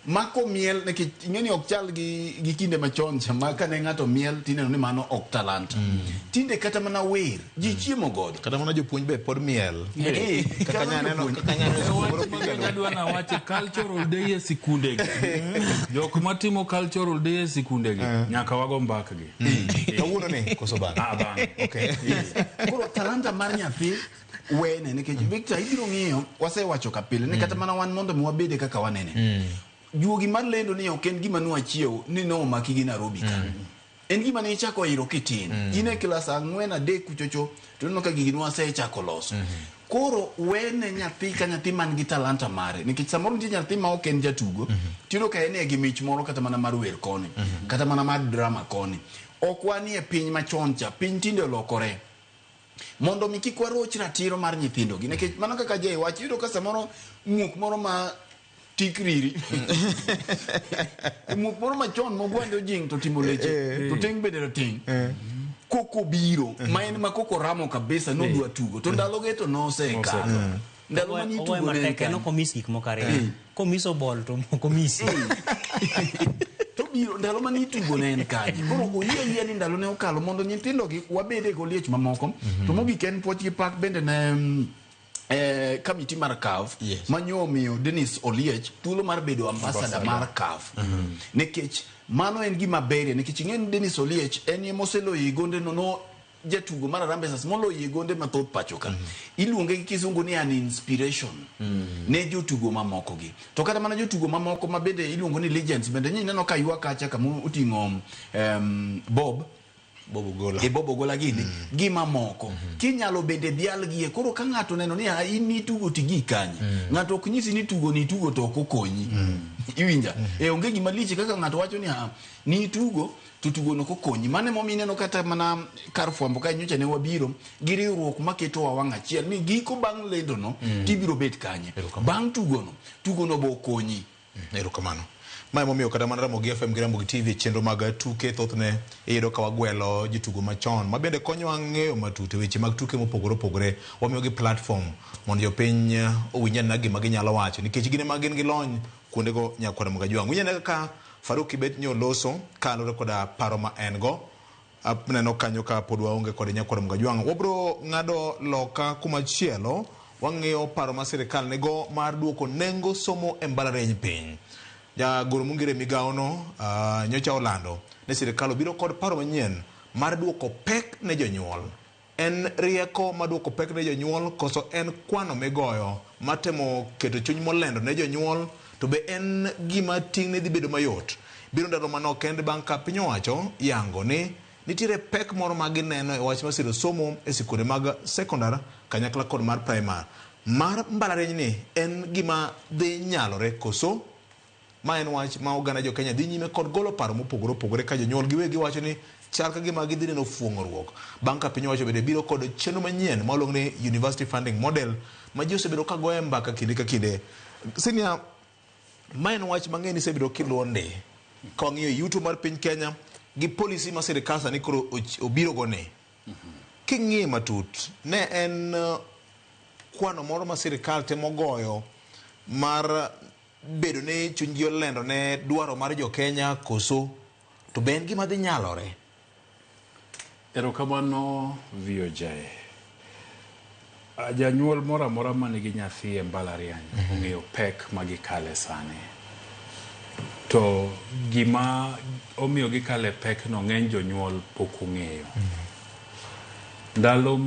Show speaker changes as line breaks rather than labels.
Mako miel nikech ing'e ni ok chal gi, gi kinde machon cha ma kane ng'ato miel tineno ni mano ok talanta. Tinde kata mana wer ji chiemo godo.
Kata mana jopuonj be pod miel.
Eh,
Kaka
kata
nya neno
jopuonj.
kaka nya neno
Wach
moro
ma
picha
bende adwa nawache cultural day e sikundegi. Jok matimo cultural day e sikundegi nyaka wago mbakgi.
Kawuono ni koso bang'e?
Ah, bang'e.
Okay.
Koro talanta mar nyathi wene nikech Victor ibiro ng'iyo wasewacho ka pile ni kata mana wan mondo mi wabede kaka wanene. Juogi mar lendo ni ok en gima nwachiew ni nomaki gi Nairobi ka. En gima ne ichako iro kitin. In e klas ang'wen adek kuchocho to ineno ka gigi nwasechako loso. Koro wene nyathi ka nyathi man gi talanta mare nikech samoro nitie nyathi ma ok en jatugo tiyudo ka en e gi mich moro kata mana mar wer koni kata mana mar drama koni. Ok wanie piny machon cha, piny tinde olokore. Mondo mi kik waroch ratiro mar nyithindo gi nikech mano kaka Jay wacho iyudo ka samoro muok moro ma tik riri muok moro machon mogwande ojing to timo leche to ting bende rateng' koko biro ma en ma koko ramo kabisa nodwa tugo to ndaloge to nosekalo ndalo mane
Ogoye
itugo ne en
matek en
kanye?
ok omis gik moko ariyo. Komiso bol to ok omisi.
To biro ndalo mane itugo ne en kanye koro oyie ayie ni ndalo ne okalo mondo nyithindo gi wabede goliech mamoko to mogik en puoch gi pak bende ne kamiti mar CAF
Yes.
manyo omiyo Dennis Oliech thuolo mar bedo ambassador mar CAF nikech mano en gima berie nikech ing'e ni Dennis Oliech en ema oseloyo gonde no no jatugo mar Harambee Stars moloyo gonde mathoth pacho ka iluonge gi kizungu ni an inspiration ne jotugo mamoko gi to kata mana jotugo mamoko ma bende iluongo ni legends bende nyi neno ka ywak kacha kama oting'o Bob
Bob Ogola.
E Bob Ogola gini gi mamoko kinyalo bende dhialgie koro ka ng'ato neno ni "Ah, in nitugo tigi kanye ng'ato ok nyisi ni tugo ni tugo to ok okonyi iwinja e onge gima lich kaka ng'ato wacho ni "Ah, nitugo to tugo no ok okonyi mano emomiyo ineno kata mana kar fwambo ka nyocha ne wabiro gi riwruok maketowa wang' achiel ni giko bang' lendo no tibiro bet kanye bang' tugono tugono bo okonyi.
Erokamano. Ma emomiyo kata mana Ramogi FM gi Ramogi TV e chenro mag tuke thothne iyudo ka wagwelo jotugo machon ma bende konyowa ng'eyo matut e weche mag tuke mopogore opogore. Wamiyogi platform mondo jopiny owinj anena gima ginyalo wacho nikech gin ema gin gi lony kuondego nyakwar Ramogi Ajwang'. Winj ane kaka Faruk Kibet nyoloso kaluwore koda paro ma en go. Aneno kanyo ka pod waonge kode nyakwar Ramogi Ajwang'. Wabro ng'ado loka kumachielo wang'iyo paro ma sirikal nigo mar duoko nengo somo e mbalariany piny. Jagoro mongire migawono nyocha olando ni sirikal obiro kod paro manyien mar duoko pek ne jonyuol. En rieko mar duoko pek ne jonyuol koso en kwano migoyo matemo keto chuny molendo ne jonyuol to be en gima ting'ne dhi bedo mayot. Biro ndalo manok kende bang' ka piny owacho yango ni nitiere pek moro ma gineno e wach mar siro somo e sikunde mag sekondar kanyakla kod mar primar. Mar mbalariany ni en gima dhi nyalore koso? Ma en wach ma oganda jo Kenya dhi nyime kod golo paro mopogore opogore ka jonyuol giwegi wacho ni chal ka gima gidhi neno fuong'ruok bang' ka piny owacho bende biro kod chenro manyien ma oluong ni University Funding Model ma ji osebedo ka goye mbaka kinde ka kinde. Senior, ma en wach mang'eny ni isebedo kiluwo ndi ka wang'iyo yuto mar piny Kenya gi policy ma sirikal sani koro obiro go ni. King'iye matut, ne en kwano moro ma sirikal temo goyo mar bedo ni chunygi olendo ne dwaro mar jo Kenya koso to be en gima dhi nyalore?
Erokamano VOJ. Janyuol moro amora manigi nyathi e mbalariany ong'eyo pek ma gikale sani. To gima omiyo gikale pek no ng'eny jonyuol pok ong'eyo. Ndalo